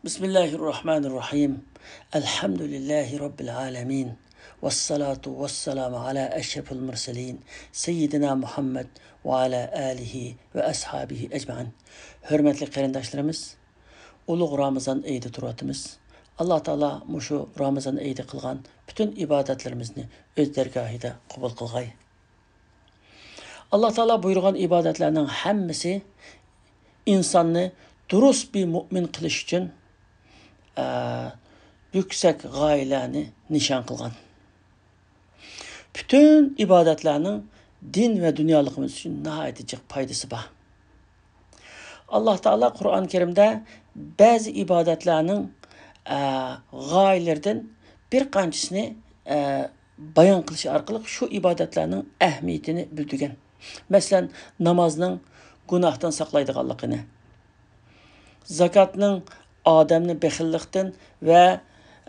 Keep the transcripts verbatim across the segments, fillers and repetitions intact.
بىسمىللاھىررەھمانىررەھىم. ئەلھەمدۇلىللاھى رەببىل ئالەمىن. ۋەسسالاتۇ ۋەسسالامۇ ئالا ئەشرەفىل مۇرسەلىن، سەييىدىنا مۇھەممەد ۋە ئالا ئالىھى ۋە ئەسھابىھى ئەجمەئىن. ھۆرمەتلىك قېرىنداشلىرىمىز، ئۇلۇغ رامىزان ئېيىدا تۇرۇۋاتىمىز. ئاللا تائالا مۇشۇ رامىزان ئېيىدا قىلغان پۈتۈن ئىبادەتلىرىمىزنى ئۆز دەرگاھىدا قوبۇل قىلغاي. ئاللا تائالا بۇيرۇغان ئىبادەتلەرنىڭ ھەممىسى ئىنساننى دۇرۇس بىر مۇئمىن قىلىش ئۈچۈن، ئە، يۈكسەك غايىلەرنى نىشان قىلغان. پۈتۈن ئىبادەتلەرنىڭ دىن ۋە دۇنيالىقىمىز ئۈچۈن ناھايىتى جىق پايدىسى بار. ئاللا تائالا قۇرئان كەرىمدە بەزى ئىبادەتلەرنىڭ، ئە، غايىلىرىدىن بىر قانچىسىنى، ئە، بايان قىلىش ئارقىلىق شۇ ئىبادەتلەرنىڭ ئەھمىيىتىنى بىلدۈرگەن. مەسىلەن، نامازنىڭ گۇناھتىن ساقلايدىغانلىقىنى، زاكاتنىڭ ئادەمنى بېخىللىقتىن ۋە،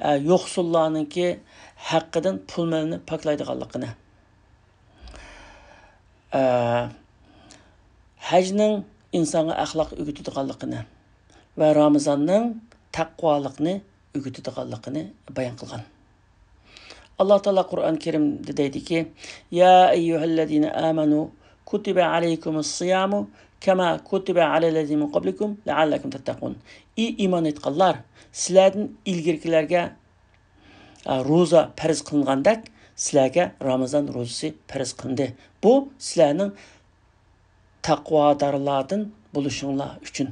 ئە، يوقسۇللارنىڭكى ھەققىدىن پۇل مېلىنى پاكلايدىغانلىقىنى، ئە، ھەجنىڭ ئىنسانغا ئەخلاق ئۆگىتىدىغانلىقىنى ۋە رامىزاننىڭ تەقۋالىقنى ئۆگىتىدىغانلىقىنى بايان قىلغان. ئاللا تائالا قۇرئان كەرىمدە دەيدىكى، يا ئەييۇھەللەزىنە ئامەنۇ كۇتىبە ئەلەيكۇمۇس سىيامۇ كەما كۇتىبە ئەلەللەزىنە مىن قەبلىكۇم لەئەللەكۇم تەتتەقۇن. ئى ئىمان ئېيتقانلار، سىلەردىن ئىلگىرىكىلەرگە، ئە، روزا پەرز قىلىنغاندەك سىلەرگە رامىزان روزىسى پەرز قىلىندى. بۇ سىلەرنىڭ تەقۋادارلاردىن بولۇشۇڭلار ئۈچۈن،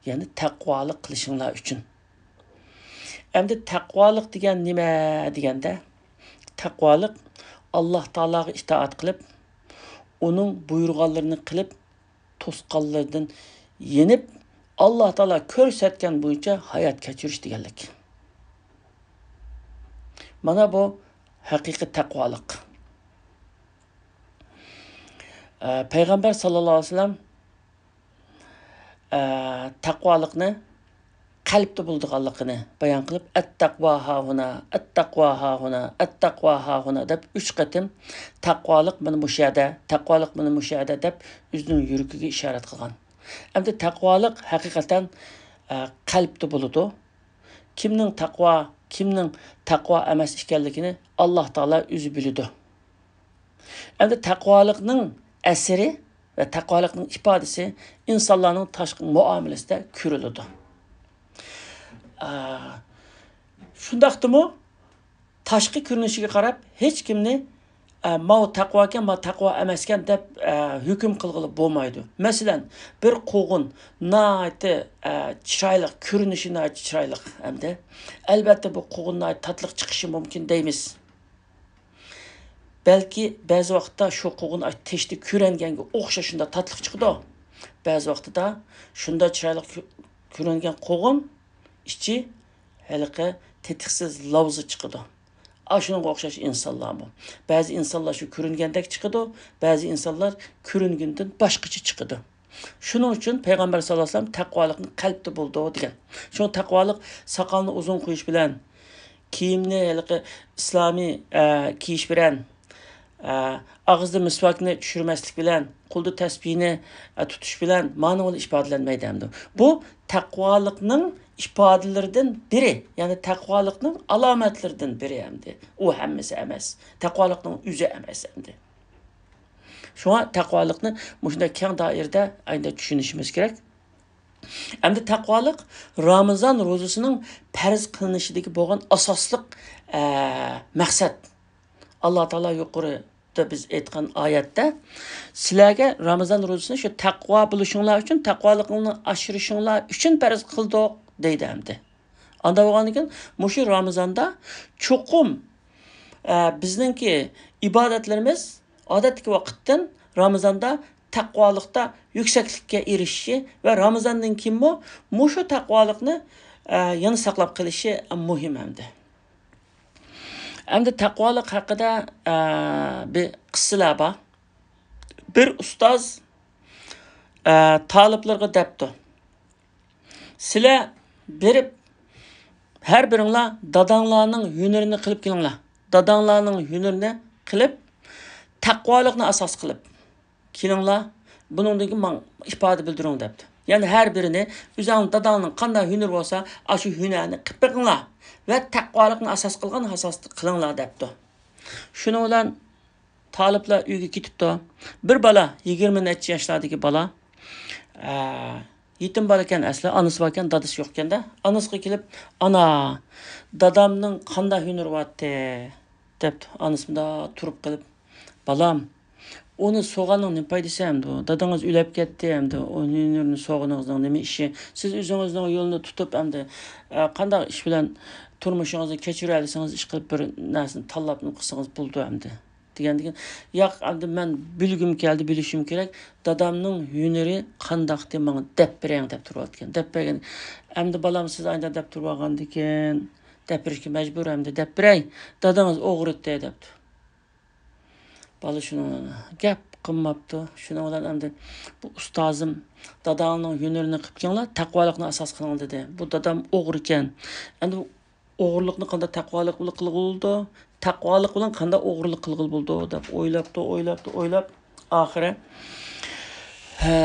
يەنى تەقۋالىق قىلىشىڭلار ئۈچۈن. ئەمدى تەقۋالىق دېگەن نېمە دېگەندە، تەقۋالىق ئاللا تائالاغا ئىتائەت قىلىپ، ئۇنىڭ بۇيرۇغانلىرىنى قىلىپ، توسقانلىرىدىن يېنىپ، ئاللا تائالا كۆرسەتكەن بويىچە ھايات كەچۈرۈش دېگەنلىك. مانا بۇ ھەقىقىي تەقۋالىق. ئە، پەيغەمبەر ساللاللاھۇ ئەلەيھى ۋەسەللەم، ئە، تەقۋالىقنى قەلبتە بولىدىغانلىقىنى بايان قىلىپ، ئەتتەقۋا ھاھۇنا، ئەتتەقۋا ھاھۇنا، ئەتتەقۋا ھاھۇنا دەپ ئۈچ قېتىم تەقۋالىق مانا مۇشۇ يەردە، تەقۋالىق مانا مۇشۇ يەردە دەپ ئۆزىنىڭ يۈرىكىگە ئىشارەت قىلغان. ئەمدى تەقۋالىق ھەقىقەتەن، ئە، قەلبتە بولىدۇ. كىمنىڭ تەقۋا، كىمنىڭ تەقۋا ئەمەس ئىكەنلىكىنى ئاللا تائالا ئۆزى بىلىدۇ. ئەمدى تەقۋالىقنىڭ ئەسىرى ۋە تەقۋالىقنىڭ ئىپادىسى ئىنسانلارنىڭ تاشقى مۇئامىلىسىدە كۆرۈلىدۇ. ئا، شۇنداقتىمۇ تاشقى كۆرۈنۈشىگە قاراپ ھېچ كىمنى، ئە، ماۋۇ تەقۋاكەن، ماۋۇ تەقۋا ئەمەسكەن دەپ، ئە، ھۆكۈم قىلغىلى بولمايدۇ. مەسىلەن، بىر قوغۇن ناھايىتى، ئە، چىرايلىق، كۆرۈنۈشى ناھايىتى چىرايلىق ئەمدى. ئەلۋەتتە، بۇ قوغۇن ناھايىتى تاتلىق چىقىشى مۇمكىن دەيمىز. بەلكى بەزى ۋاقىتتا شۇ قوغۇن تېشىدا كۆرۈنگەنگە ئوخشاش شۇنداق تاتلىق چىقىدۇ. بەزى ۋاقتىدا شۇنداق چىرايلىق كۆ-، كۆرۈنگەن قوغۇن ئىچى ھېلىقى تېتىقسىز لاۋزا چىقىدۇ. ئاشۇنىڭغا ئوخشاش ئىنسانلارمۇ. بەزى ئىنسانلار شۇ كۆرۈنگەندەك چىقىدۇ، بەزى ئىنسانلار كۆرۈنگىنىدىن باشقىچە چىقىدۇ. شۇنىڭ ئۈچۈن پەيغەمبەر ساللاللاھۇ ئەلەيھى ۋەسەللەم تەقۋالىقنى قەلبتە بولىدۇ دېگەن. شۇڭا تەقۋالىق ساقالنى ئۇزۇن قويۇش بىلەن، كىيىمنى ھېلىقى ئىسلامىي، ئە، كىيىش بىلەن، ئە، ئاغزىدا مىسۋاكنى چۈشۈرمەسلىك بىلەن، قولىدا تەسبىھنى، ئە، تۇتۇش بىلەن مانا بىلەن ئىپادىلەنمەيدۇ ئەمدى. بۇ تەقۋالىقنىڭ ئىپادىلىرىدىن بىرى، يەنى تەقۋالىقنىڭ ئالامەتلىرىدىن بىرى ئەمدى. ئۇ ھەممىسى ئەمەس. تەقۋالىقنىڭ ئۆزى ئەمەس ئەمدى. شۇڭا تەقۋالىقنى مۇشۇنداق كەڭ دائىرىدە ئەمدى چۈشىنىشىمىز كېرەك. ئەمدى تەقۋالىق رامىزان روزىسىنىڭ پەرز قىلىنىشىدىكى بولغان ئاساسلىق، ئە، مەقسەت. ئاللا تائالا يۇقىرىدا بىز ئېيتقان ئايەتتە، سىلەرگە رامىزان روزىسىنى شۇ تەقۋا بولۇشۇڭلار ئۈچۈن، تەقۋالىقىڭلارنى ئاشۇرۇشۇڭلار ئۈچۈن پەرز قىلدۇق، دەيدۇ ئەمدى. ئاندا بولغاندىن كېيىن، مۇشۇ رامىزاندا چوقۇم، ئە، بىزنىڭكى ئىبادەتلىرىمىز ئادەتتىكى ۋاقىتتىن رامىزاندا تەقۋالىقتا يۈكسەكلىككە ئېرىشىشى ۋە رامىزاندىن كېيىنمۇ مۇشۇ تەقۋالىقنى، ئە، يەنە ساقلاپ قېلىشى مۇھىم ئەمدى. ئەمدى تەقۋالىق ھەققىدە، ئە، بىر قىسسىلەر بار. بىر ئۇستاز، ئە، تالىپلىرىغا دەپتۇ، سىلەر بېرىپ، ھەر بىرىڭلار داداڭلارنىڭ ھۈنىرىنى قىلىپ كېلىڭلار. داداڭلارنىڭ ھۈنىرىنى قىلىپ، تەقۋالىقنى ئاساس قىلىپ كېلىڭلار. بۇنىڭدىن كېيىن ماڭا ئىپادە بىلدۈرۈڭ، دەپتۇ. يەنى ھەر بىرىنى ئۆزۈڭنىڭ داداڭنىڭ قانداق ھۈنىرى بولسا، ئاشۇ ھۈنەرنى قىلىپ بېقىڭلار ۋە تەقۋالىقنى ئاساس قىلغان ئاساستا قىلىڭلار، دەپتۇ. شۇنىڭ بىلەن تالىپلار ئۆيگە كېتىپتۇ. بىر بالا، يىگىرمە نەچچە ياشلاردىكى بالا، ئە، يېتىم بالا ئىكەن ئەسلى، ئانىسى بار ئىكەن، دادىسى يوق ئىكەن-دە. ئانىسىغا كېلىپ، «ئانا، دادامنىڭ قانداق ھۈنىرى بارتى؟» دەپتۇ. ئانىسى مۇنداق تۇرۇپ قېلىپ، «بالام، ئۇنى سوغاننىڭ نېمە پايدىسى ئەمدى؟ دادىڭىز ئۆلۈپ كەتتى ئەمدى. ئۇ ھۈنىرىنى سوغىنىڭىزنىڭ نېمە ئىشى؟ سىز ئۆزىڭىزنىڭ يولىنى تۇتۇپ ئەمدى، ئە، قانداق ئىش بىلەن تۇرمۇشىڭىزنى كەچۈرەلىسىڭىز، ئىشقىلىپ بىر نەرسىنى تاللاپ نېمە قىلسىڭىز بولىدۇ ئەمدى.» دېگەندىكىن، «ياق، ئەمدى مەن بىلگۈم كەلدى، بىلىشىم كېرەك. دادامنىڭ ھۈنىرى قانداقتى، ماڭا دەپ بېرىڭ» دەپ تۇرۇۋاتىدىكەن. دەپ بەرگەن، «ئەمدى بالام، سىز ئايدا دەپ تۇرۇۋالغاندىكىن، دەپ بېرىشكە مەجبۇر، ئەمدى دەپ بېرەي، دادىڭىز ئوغرىتتى» دەپتۇ. بالا شۇنىڭ بىلەن گەپ قىلماپتۇ. شۇنىڭ بىلەن ئەمدى، «بۇ ئۇستازىم، داداڭنىڭ ھۈنىرىنى قىلىپ كېلىڭلار، تەقۋالىقنى ئاساس قىلىڭ» دېدى. «بۇ دادام ئوغرىكەن. ئەمدى ئوغرىلىقنى قانداق تەقۋالىق بىلەن قىلغىلى بولىدۇ؟ تەقۋالىق بىلەن قانداق ئوغرىلىق قىلغىلى بولىدۇ؟» دەپ ئويلاپتۇ، ئويلاپتۇ، ئويلاپ، ئاخىرى، «ھە،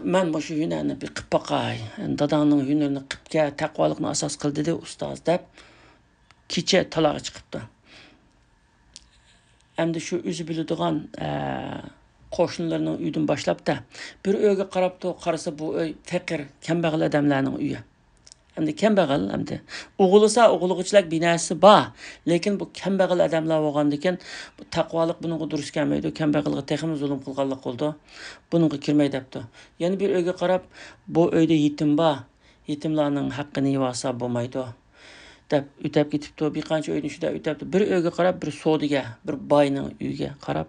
مەن مۇشۇ ھۈنەرنى بىر قىلىپ باقاي. داداڭنىڭ ھۈنىرىنى قىلىپ كەل، تەقۋالىقنى ئاساس قىل» دېدى ئۇستاز، دەپ كېچە تالاغا چىقىپتۇ. ئەمدى شۇ ئۆزى بىلىدىغان، ئە، قوشنىلىرىنىڭ ئۆيىدىن باشلاپتۇ. بىر ئۆيگە قاراپتۇ، قارىسا بۇ ئۆي پېقىر، كەمبەغەل ئادەملەرنىڭ ئۆيى. ئەمدى كەمبەغەل، ئەمدى ئوغۇلىسا ئوغۇلغۇچىلىك بىناسى بار، لېكىن بۇ كەمبەغەل ئادەملەر بولغاندىكىن، بۇ تەقۋالىق بۇنىڭغا دۇرۇس كەلمەيدۇ، كەمبەغەلگە تېخىمۇ زۇلۇم قىلغانلىق بولىدۇ، بۇنىڭغا كىرمەي دەپتۇ. يەنە بىر ئۆيگە قاراپ، بۇ ئۆيدە يېتىم بار، يېتىملارنىڭ ھەققىنى يېۋالسا بولمايدۇ، دەپ ئۆتەپ كېتىپتۇ. بىر قانچە ئۆيدىن شۇنداق ئۆتەپتۇ. بىر ئۆيگە قاراپ، بىر سودىگەر، بىر باينىڭ ئۆيىگە قاراپ،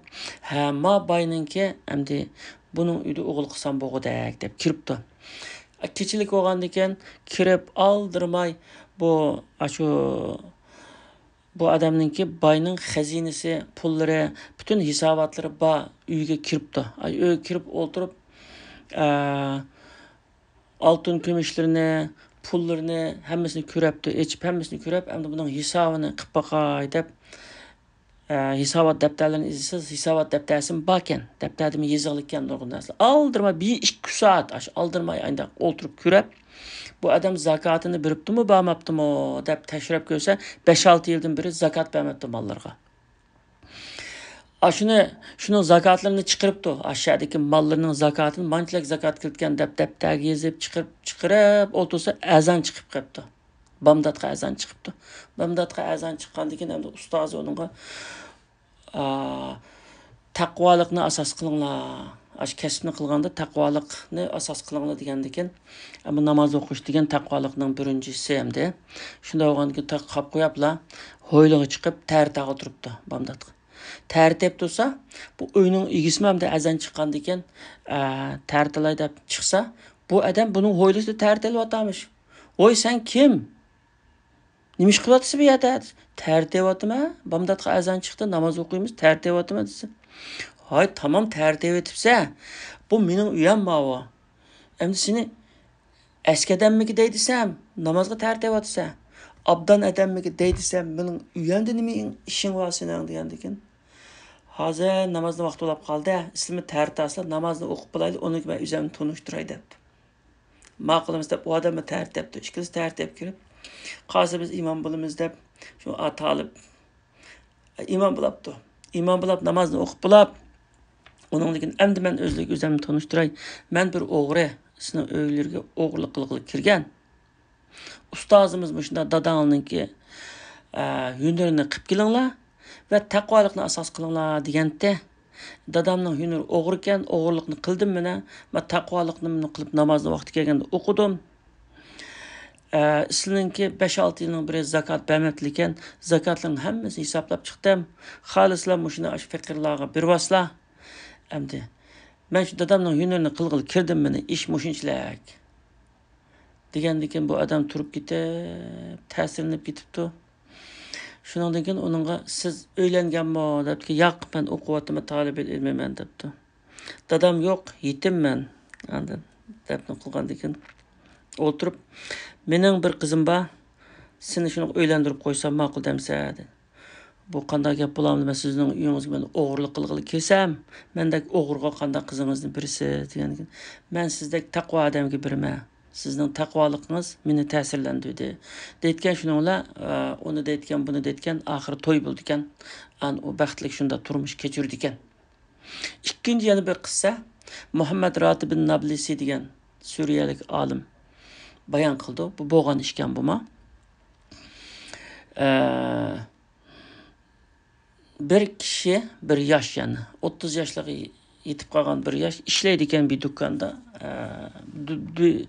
ھە، ما باينىڭكى ئەمدى بۇنىڭ ئۆيىدە ئوغۇل قىلسام بولغۇدەك دەپ كىرىپتۇ. كېچىلىك بولغاندىكىن كىرىپ ئالدىرىماي بۇ، ئاشۇ، بۇ ئادەمنىڭكى باينىڭ خەزىنىسى، پۇللىرى، پۈتۈن ھېساباتلىرى بار ئۆيگە كىرىپتۇ. ئۆيگە كىرىپ ئولتۇرۇپ، ئە، ئالتۇن كۈمۈشلىرىنى، پۇللىرىنى ھەممىسىنى كۆرەپتۇ، ئېچىپ ھەممىسىنى كۆرۈپ، ئەمدى بۇنىڭ ھېسابىنى قىلىپ باقاي دەپ، ئە، ھېسابات دەپتەرلىرىنى ئىزدىسە، ھېسابات دەپتەرسىمۇ باركەن، دەپتەردىمۇ يېزىقلىقكەن نۇرغۇن نەرسىلەر. ئالدىرىماي بىر ئىككى سائەت، ئاشۇ ئالدىرىماي ئانداق ئولتۇرۇپ كۆرۈپ، بۇ ئادەم زاكاتىنى بېرىپتۇمۇ، بەرمەپتىمۇ دەپ تەكشۈرۈپ كۆرسە، بەش-ئالتە يىلدىن بېرى زاكات بەرمەپتۇ ماللىرىغا. ئاشۇنى، شۇنىڭ زاكاتلىرىنى چىقىرىپتۇ. ئاشۇ يەردىكى ماللىرىنىڭ زاكاتىنى مانچىلىك زاكات كىرىدىكەن دەپ دەپتەرگە يېزىپ چىقىرىپ، چىقىرىپ ئولتۇرسا، ئەزان چىقىپ قېپتۇ. بامداتقا ئەزان چىقىپتۇ. بامداتقا ئەزان چىققاندىن كېيىن ئەمدى ئۇستازى ئۇنىڭغا، ئا، «تەقۋالىقنى ئاساس قىلىڭلار. ئاشۇ كەسىپنى قىلغاندا تەقۋالىقنى ئاساس قىلىڭلار» دېگەندىكىن، ئەمما ناماز ئوقۇش دېگەن تەقۋالىقنىڭ بىرىنچىسى ئەمدى. شۇنداق بولغاندىكىن تاققا قاپ قويۇپلا، ھويلىغا چىقىپ، تەرىتاغا تۇرۇپتۇ بامداتقا. تەرىتەپ تۇرسا، بۇ ئۆينىڭ ئىگىسىمۇ ئەمدى ئەزان چىققاندىكىن، ئە، تەرىتىلاي دەپ چىقسا، بۇ ئادەم بۇنىڭ ھويلىسىدا تەرىتېلىۋاتامىش. «ۋوي، سەن كىم؟ نېمە ئىش قىلىۋاتىسەن بۇ يەردە؟» دېسە، «تەرىتېۋاتىمەن، بامداتقا ئەزان چىقتى، ناماز ئوقۇيمىز، تەرىتېۋاتىمەن» دېسە، «ھاي، تامام تەرىتېۋېتىپسەن. بۇ مېنىڭ ئۆيەم ماۋۇ. ئەمدى سېنى ئەسكى ئادەممىكى دەي دېسەم، نامازغا تەرىتەۋاتىسەن. ئابدان ئادەممىكى دەي دېسەم، مېنىڭ ئۆيەمدە نېمە ئىشىڭ بار سېنىڭ؟» دېگەندىكىن، «ھازىر نامازنىڭ ۋاقتى بولاپ قالدى، سىلىمۇ تەرىتاسىلەر، نامازنى ئوقۇپ بولايلى، ئۇنىڭ كېيىن مەن ئۆزۈمنى تونۇشتۇراي» دەپتۇ. «ماقۇل ئەمەس» دەپ، ئۇ ئادەممۇ تەرىتەپتۇ. ئىككىلىسى تەرىتەپ كىرىپ، «قالسا بىز ئىمام بولىمىز» دەپ، شۇ ئا تالىپ ئىمام بولاپتۇ. ئىمام بولاپ، نامازنى ئوقۇپ بولاپ، ئۇنىڭدىن كېيىن، «ئەمدى مەن ئۆزلۈك ئۆزۈمنى تونۇشتۇراي. مەن بىر ئوغرى، سېنىڭ ئۆيلىرىگە ئوغرىلىق قىلغىلى كىرگەن. ئۇستازىمىز مۇشۇنداق داداڭنىڭكى، ئە، ھۈنىرىنى قىپ كېلىڭلار ۋە تەقۋالىقنى ئاساس قىلىڭلار دېگەنتى. دادامنىڭ ھۈنىرى ئوغرىكەن، ئوغرىلىقنى قىلدىم مانا. مەن تەقۋالىقنى قىلىپ نامازنى ۋاقتى كەلگەندە ئوقۇدۇم. ئە، سىلىنىڭكى بەش-ئالتە يىلنىڭ بىرى زاكات بەرمەپتىكەن، زاكاتلىرىنىڭ ھەممىسىنى ھېسابلاپ چىقتىم. خالىسىلا مۇشۇنى ئاشۇ پېقىرلارغا بېرىۋالسىلا. ئەمدى مەن شۇ دادامنىڭ ھۈنىرىُنى قىلغىلى كىردىم مانا، ئىش مۇشۇنچىلىك» دېگەندىكىن، بۇ ئادەم تۇرۇپ كېتىپ، تەسىرلىنىپ كېتىپتۇ. شۇنىڭدىن كېيىن ئۇنىڭغا، «سىز ئۆيلەنگەنمۇ؟» دەپتىكەن، «ياق، مەن ئوقۇۋاتىمەن، تالىبىل ئىلمىمەن» دەپتۇ. «دادام يوق، يېتىممەن.» ئاندىن دەپنى قىلغاندىن كېيىن ئولتۇرۇپ، «مېنىڭ بىر قىزىم بار، سېنى شۇنىڭغا ئۆيلەندۈرۈپ قويسام ماقۇل دەمسە؟» دېدى. بۇ قانداق گەپ بولامدۇ؟ مەن سىزنىڭ ئۆيىڭىزگە مەن ئوغرىلىق قىلغىلى كەلسەم، مەندەك ئوغرىغا قانداق قىزىڭىزنى بېرىسىز؟ دېگەندىكىن، مەن سىزدەك تەقۋا ئادەمگە بېرىمەن. سىزنىڭ تەقۋالىقىڭىز مېنى تەسىرلەندۈردى. دەيدىكەن شۇنىڭ بىلەن، ئۇنى دەيدىكەن، بۇنى دەيدىكەن، ئاخىرى توي بولىدىكەن. ئان ئۇ بەختلىك شۇنداق تۇرمۇش كەچۈرىدىكەن. ئىككىنچى يەنە بىر قىسسە، مۇھەممەد راتىبىن نابلىسى دېگەن سۈرىيەلىك ئالىم بايان قىلىدۇ. بۇ بولغان ئىشكەن بۇمۇ. ئە، بىر كىشى، بىر ياش، يەنى ئوتتۇز ياشلارغا يېتىپ قالغان بىر ياش ئىشلەيدىكەن بىر دۇكاندا. ئە، دۇ-، دۇ-،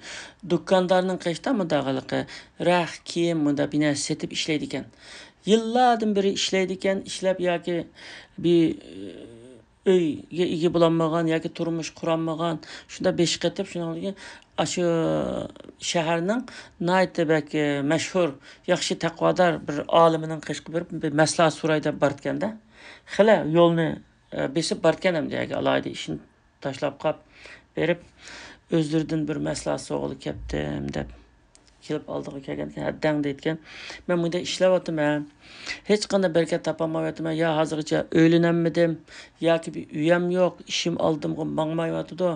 دۇكاندارنىڭ قېشىدا مۇنداق ھېلىقى رەخ، كىيىم، مۇنداق بىر نەرسە سېتىپ ئىشلەيدىكەن. يىللاردىن بېرى ئىشلەيدىكەن، ئىشلەپ ياكى بىر ئۆيگە ئىگە بولالمىغان ياكى تۇرمۇش قۇرالمىغان، شۇنداق بېشى قېتىپ، شۇنىڭدىن كېيىن ئاشۇ شەھەرنىڭ ناھايىتى بەك، ئە، مەشھۇر، ياخشى تەقۋادار بىر ئالىمىنىڭ قېشىغا بېرىپ، بىر مەسلىھەت سوراي دەپ بارىدىكەن-دە. خېلى يولنى، ئە، بېسىپ بارىدىكەن ئەمدى ياكى ئالاھىدە ئىشىنى تاشلاپ قاپ بېرىپ، ئۆزلىرىدىن بىر مەسلىھەت سوغىلى كەپتىم دەپ كېلىپ ئالدىغا كەلگەندىكىن، ھەددەڭ دەيدىكەن، مەن مۇنداق ئىشلەۋاتىمەن، ھېچقانداق بەرىكەت تاپالمايۋاتىمەن، يا ھازىرغىچە ئۆيلىنەلمىدىم، ياكى بىر ئۆيەم يوق، ئىشىم ئالدىمغا ماڭمايۋاتىدۇ،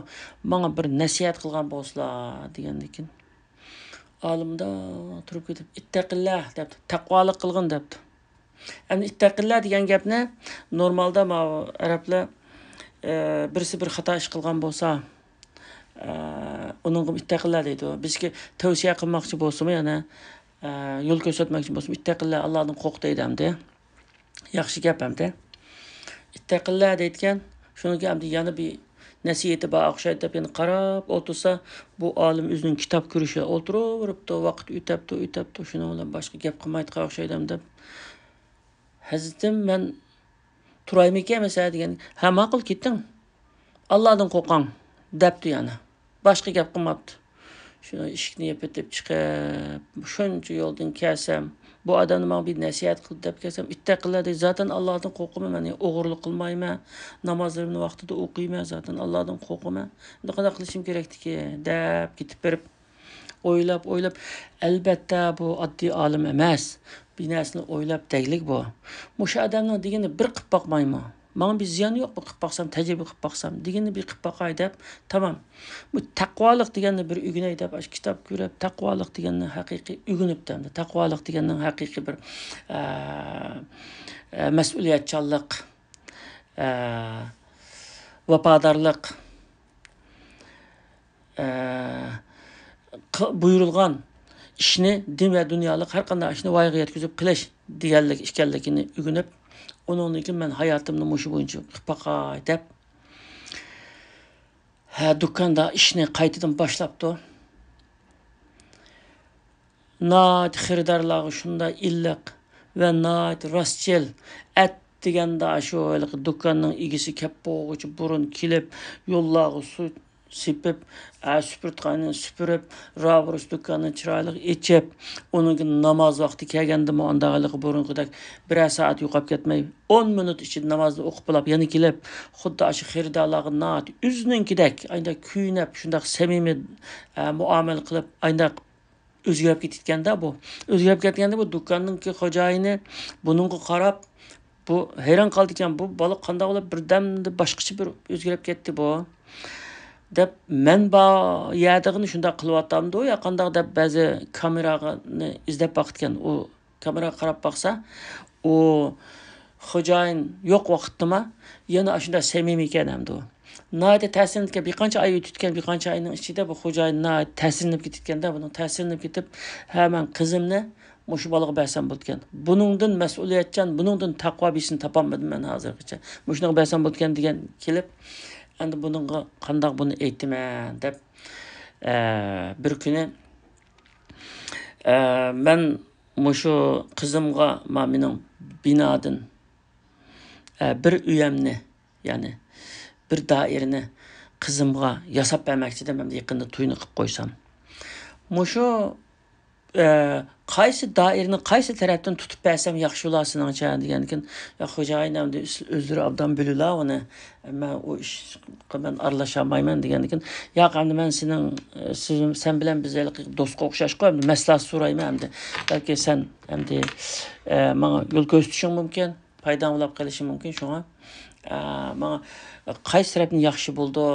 ماڭا بىر نەسىھەت قىلغان بولسىلا دېگەندىكىن، ئالىمدا تۇرۇپ كېتىپ، ئىتتەقىللا دەپتۇ، تەقۋالىق قىلغىن دەپتۇ. ئەمدى ئىتتەقىللا دېگەن گەپنى نورمالدا ماۋۇ ئەرەبلەر، ئە، بىرسى بىر خاتا ئىش قىلغان بولسا، ئە، ئۇنىڭغا ئىتتەقىللا دەيدۇ. بىزكى تەۋسىيە قىلماقچى بولسىمۇ، يەنە، ئە، يول كۆرسەتمەكچى بولسىمۇ، ئىتتەقىللا، ئاللادىن قورق دەيدۇ ئەمدى. ياخشى گەپ ئەمدى. ئىتتەقىللا دەيدىكەن، شۇنىڭ كېيىن ئەمدى يەنە بىر نەسىھىتى بار ئوخشايدۇ دەپ يەنە قاراپ ئولتۇرسا، بۇ ئالىم ئۆزىنىڭ كىتاب كۆرۈشىدە ئولتۇرۇۋېرىپتۇ، ۋاقىت ئۆتەپتۇ، ئۆتەپتۇ، شۇنىڭ بىلەن باشقا گەپ قىلمايدىغان ئوخشايدۇ دەپ، ھەزرىتىم، مەن تۇرايمىكەن مەسىلەن دېگەن، ھە، ماقۇل، كېتىڭ، ئاللادىن قورقۇڭ دەپتۇ يەنە. باشقا گەپ قىلماپتۇ. شۇ ئىشىكنى يېپىپ چىقىپ، شۇنچە يولدىن كەلسەم، بۇ ئادەمنى ماڭا بىر نەسىھەت قىل دەپ كەلسەم، ئىتتەقىللا دەيدۇ. زاتەن ئاللادىن قورقىمەن، مەن ئوغرىلىق قىلمايمەن، نامازلىرىمنى ۋاقتىدا ئوقۇيمەن، زاتەن ئاللادىن قورقىمەن. ئەمدى قانداق قىلىشىم كېرەكتىكى دەپ كېتىپ بېرىپ، ئويلاپ، ئويلاپ، ئەلبەتتە، بۇ ئاددىي ئالىم ئەمەس. بىر نەرسىنى ئويلاپ دەگلىك بۇ. مۇشۇ ئادەمنىڭ دېگىنىنى بىر قىپ باقمايمۇ؟ ماڭا بىر زىيان يوقمۇ، قىپ باقسام، تەجرىبە قىپ باقسام، دېگىنىنى بىر قىپ باقاي دەپ، تامام. بۇ تەقۋالىق دېگەننى بىر ئۆگىنەي دەپ، ئاشۇ كىتاب كۆرۈپ، تەقۋالىق دېگەننى ھەقىقىي ئۆگىنىپتۇ ئەمدى. تەقۋالىق دېگەننىڭ ھەقىقىي بىر، ئە، ئە، مەسئۇلىيەتچانلىق، ئە، ۋاپادارلىق، ئە، قى-، بۇيرۇلغان ئىشنى، دىن ۋە دۇنيالىق ھەر قانداق ئىشنى ۋايىغا يەتكۈزۈپ قىلىش دېگەنلىك ئىكەنلىكىنى ئۆگىنىپ، ئۇنىڭدىن كېيىن مەن ھاياتىمنى مۇشۇ بويىچە قىلىپ باقاي دەپ، ھە، دۇكاندا ئىشنى قايتىدىن باشلاپتۇ. ناھايىتى خېرىدارلارغا شۇنداق ئىللىق ۋە ناھايىتى راستچىل، ئەتىگەندە شۇ ھېلىقى دۇكاننىڭ ئىگىسى كەپ بولغۇچە بۇرۇن كېلىپ، يوللارغا سۇ سېپىپ، ئە، سۈپۈرتخانىنى سۈپۈرۈپ، رابۇرۇس دۇكاننى چىرايلىق ئېچىپ، ئۇنىڭ كېيىن ناماز ۋاقتى كەلگەندىمۇ ئانداق ھېلىقى بۇرۇنقىدەك بىرەر سائەت يوقاپ كەتمەي، ئون مىنۇت ئىچىدە نامازنى ئوقۇپ بولاپ يەنە كېلىپ، خۇددى ئاشۇ خېرىدارلارغا ناھايىتى ئۆزىنىڭكىدەك ئاينداق كۆيۈنۈپ، شۇنداق سەمىمىي، ئە، مۇئامىلە قىلىپ، ئاينداق ئۆزگىرىپ كېتىدىكەندە بۇ. ئۆزگىرىپ كەتكەندە بۇ دۇكاننىڭكى خوجايىنى بۇنىڭغا قاراپ، بۇ ھەيران قالىدىكەن، بۇ بالا قانداق بولۇپ بىردەمدە باشقىچە بىر ئۆزگىرىپ كەتتى بۇ، دەپ، مەن بار يەردىغىنى شۇنداق قىلىۋاتامدۇ يا قانداق دەپ بەزى كامېرانى ئىزدەپ باقىدىكەن. ئۇ كامېراغا قاراپ باقسا، ئۇ خوجايىن يوق ۋاقىتتىما يەنە ئاشۇنداق سەمىمىيكەن ئەمدى ئۇ. ناھايىتى تەسىرلىنىدىكەن، بىر قانچە ئاي ئۆتىدىكەن، بىر قانچە ئاينىڭ ئىچىدە بۇ خوجايىن ناھايىتى تەسىرلىنىپ كېتىدىكەندە، بۇنىڭ تەسىرلىنىپ كېتىپ، ھە، مەن قىزىمنى مۇشۇ بالىغا بەرسەم بولىدىكەن. بۇنىڭدىن مەسئۇلىيەتچان، بۇنىڭدىن تەقۋا بىرسىنى تاپالمىدىم مەن ھازىرغىچە. مۇشۇنىڭغا بەرسەم بولىدىكەن دېگەن كېلىپ، ئەمدى بۇنىڭغا قانداق بۇنى ئېيتىمەن دەپ، ئە، بىر كۈنى، ئە، مەن مۇشۇ قىزىمغا ما مېنىڭ بىنادىن، ئە، بىر ئۆيەمنى، يەنى بىر دائىرىنى قىزىمغا ياساپ بەرمەكچىدىم، ئەمدى يېقىندا تويىنى قىلىپ قويسام. مۇشۇ، ئە، قايسى دائىرىنى قايسى تەرەپتىن تۇتۇپ بەرسەم ياخشى بولا سېنىڭچە دېگەندىكىن، يا خوجايىن ئەمدى ئۆز-، ئۆزلىرى ئابدان بىلىلا ئۇنى، مەن ئۇ ئىشقا مەن ئارىلاشالمايمەن دېگەندىكىن، ياق، ئەمدى مەن سېنىڭ، ئە، سىز، سەن بىلەن بىز ھېلىقى دوست ئوخشاشقۇ، ئەمدى مەسلىھەت سورايمەن ئەمدى. بەلكى سەن ئەمدى، ئە، ماڭا يول كۆرسىتىشىڭ مۇمكىن. پايداڭ بولاپ قېلىشى مۇمكىن. شۇڭا، ئە، ماڭا قايسى تەرەپتىن ياخشى بولىدۇ،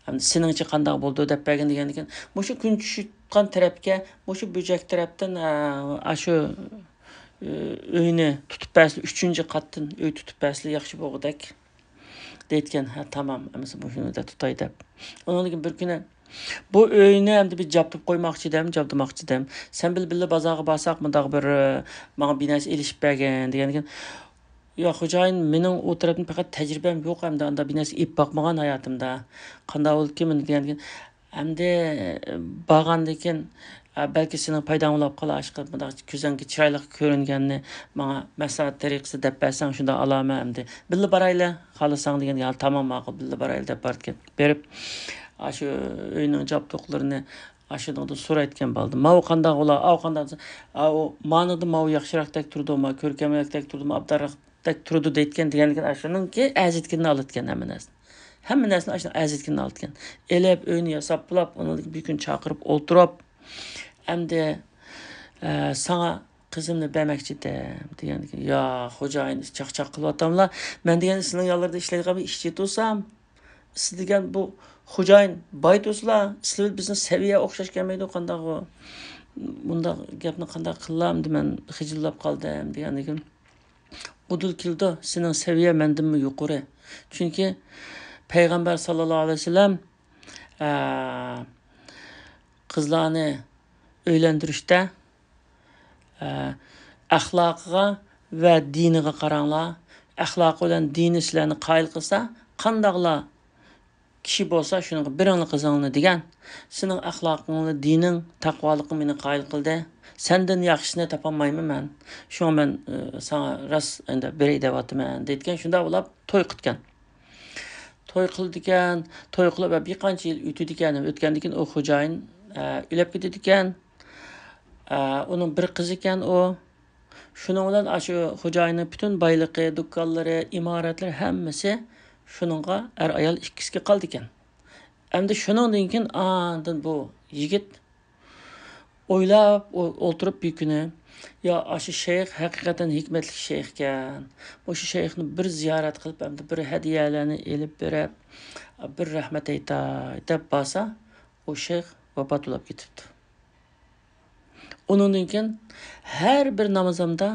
ھەم سېنىڭچە قانداق بولىدۇ دەپ بەرگىن دېگەندىكىن، مۇشۇ كۈن چۈشۈۋاتقان تەرەپكە مۇشۇ بۆجەك تەرەپتىن، ئە، ئاشۇ، ئە، ئۆينى تۇتۇپ بەرسىلە، ئۈچىنچى قاتتىن ئۆي تۇتۇپ بەرسىلە ياخشى بولغۇدەك. دەيدىكەن، ھە، تامام، ئەمىسە مۇشۇنى تۇتاي دەپ. ئۇنىڭدىن كېيىن بىر كۈنى، بۇ ئۆينى ئەمدى بىر جابدۇپ قويماقچى دەم، جابدىماقچى دەم. سەن بىلەن بىللە بازارغا بارساق، مۇنداق بىر، ئە، ماڭا بىر نەرسە ئېلىشىپ بەرگىن، دېگەندىكىن، يا خوجايىن، مېنىڭ ئۇ تەرەپتىن پەقەت تەجرىبەم يوق، ئەمدى ئاندا بىر نەرسە ئېلىپ باقمىغان ھاياتىمدا. قانداق بولىدىكىن، دېگەندىكىن، ئەمدى بارغاندىن كېيىن، ئە، بەلكى سېنىڭ پايداڭ بولاپ قالار، ئاشۇ مۇنداق كۆزۈڭگە چىرايلىق كۆرۈنگەننى ماڭا مەسلىھەت تەرىقىسى دەپ بەرسەڭ، شۇنداق ئالارمەن ئەمدى. بىللە بارايلى، خالىساڭ، دېگەن، يا، تامام، ماقۇل، بىللە بارايلى، دەپ بارىدىكەن. بېرىپ، ئاشۇ ئۆينىڭ جابدۇقلىرىنى ئاشۇنىڭدىن سورايدىكەن بالىدىن. ماۋۇ قانداق بولا، ئاۋۇ قانداق دېسە، ئاۋۇ مانىڭدا ماۋۇ ياخشىراقتەك تۇرىدۇ، ما كۆركەمرەكتەك تۇرىدۇ، ما ئابدالراق تەك تۇرىدۇ دەيدىكەن، دېگەندىكىن ئاشۇنىڭكى ئەرزىيدىكىنىنى ئالىدىكەن ھەممە نەرسىنى. ھەممە نەرسىنى ئاشۇنىڭ ئەرزىيدىكىنىنى ئالىدىكەن. ئېلىپ، ئۆينى ياساپ بولاپ، ئۇنىڭدىن بىر كۈن چاقىرىپ ئولتۇرۇپ، ئەمدى، ئە، ساڭا قىزىمنى بەرمەكچى ئىدىم، دېگەندىكىن، يا، خوجايىن، چاقچاق قىلىۋاتاملا، مەن دېگەن سېنىڭ يانلىرىدا ئىشلەيدىغان بىر ئىشچى تۇرسام، سىز دېگەن بۇ خوجايىن باي تۇرسىلا، سىلەر بىلەن بىزنىڭ سەۋىيە ئوخشاش كەلمەيدۇ، قانداق ئۇ؟ مۇنداق گەپنى قانداق قىلامدى، مەن خىجىللاپ قالدىم، دېگەندىكىن، ئۇدۇل كېلىدۇ، سېنىڭ سەۋىيە مەندىنمۇ يۇقىرى. چۈنكى پەيغەمبەر ساللاللاھۇ ئەلەيھى ۋەسەللەم، ئە، قىزلارنى ئۆيلەندۈرۈشتە، ئە، ئەخلاقىغا ۋە دىنىغا قاراڭلار. ئەخلاقى بىلەن دىنى سىلەرنى قايىل قىلسا، قانداقلا كىشى بولسا، شۇنىڭغا بېرىڭلار قىزىڭلارنى دېگەن. سېنىڭ ئەخلاقىڭ، دىنىڭ، تەقۋالىقىڭ مېنى قايىل قىلدى. سەندىن ياخشىسىنى تاپالمايمەن مەن. شۇڭا مەن، ئە، ساڭا راست ئەمدى بېرەي دەۋاتىمەن، دەيدىكەن. شۇنداق بولۇپ توي قىلىدىكەن. توي قىلىدىكەن، توي قىلىپ بىر قانچە يىل ئۆتىدىكەن. ئۆتكەندىن كېيىن ئۇ خوجايىن، ئە، ئۆلۈپ كېتىدىكەن. ئە، ئۇنىڭ بىر قىزى ئىكەن ئۇ. شۇنىڭ بىلەن ئاشۇ خوجايىننىڭ پۈتۈن بايلىقى، دۇكانلىرى، ئىمارەتلىرى ھەممىسى شۇنىڭغا، ئەر-ئايال ئىككىسىگە قالىدىكەن. ئەمدى شۇنىڭدىن كېيىن ئاندىن بۇ يىگىت ئويلاپ ئو-، ئولتۇرۇپ بىر كۈنى، يا، ئاشۇ شەيخ ھەقىقەتەن ھېكمەتلىك شەيخكەن. مۇشۇ شەيخنى بىر زىيارەت قىلىپ، ئەمدى بىر ھەدىيەلەرنى ئېلىپ بېرىپ، بىر رەھمەت ئېيتاي دەپ بارسا، ئۇ شەيخ ۋاپات بولاپ كېتىپتۇ. ئۇنىڭدىن كېيىن ھەر بىر نامىزىمدا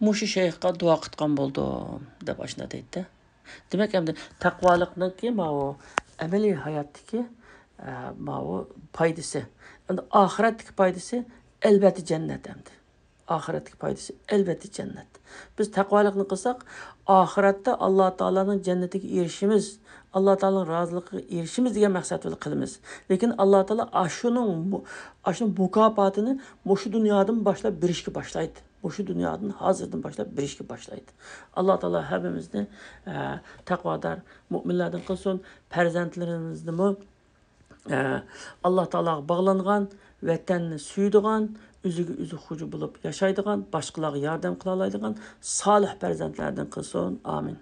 مۇشۇ شەيخقا دۇئا قىلغان بولدۇم، دەپ ئاشۇنداق دەيتتى. دېمەك، ئەمدى تەقۋالىقنىڭكى ماۋۇ ئەمەلىي ھاياتتىكى، ئە، ماۋۇ پايدىسى. ئەمدى ئاخىرەتتىكى پايدىسى ئەلۋەتتە جەننەت ئەمدى. ئاخىرەتتىكى پايدىسى ئەلۋەتتە جەننەت. بىز تەقۋالىقنى قىلساق، ئاخىرەتتە ئاللا تائالانىڭ جەننىتىگە ئېرىشىمىز، ئاللا تائالانىڭ رازىلىقىغا ئېرىشىمىز دېگەن مەقسەت بىلەن قىلىمىز. لېكىن ئاللا تائالا ئاشۇنىڭ، ئاشۇنىڭ مۇكاپاتىنى مۇشۇ دۇنيادىن باشلاپ بېرىشكە باشلايدۇ. مۇشۇ دۇنيادىن ھازىردىن باشلاپ بېرىشكە باشلايدۇ. ئاللا تائالا ھەممىمىزنى، ئە، تەقۋادار مۆمىنلەردىن قىلسۇن، پەرزەنتلىرىمىزنىمۇ، ئە، ئاللا تائالاغا باغلانغان، ۋەتەننى سۆيىدىغان، ئۆزىگە ئۆزى خوجا بولۇپ ياشايدىغان، باشقىلارغا ياردەم قىلالايدىغان سالىھ پەرزەنتلەردىن قىلسۇن. ئامىن.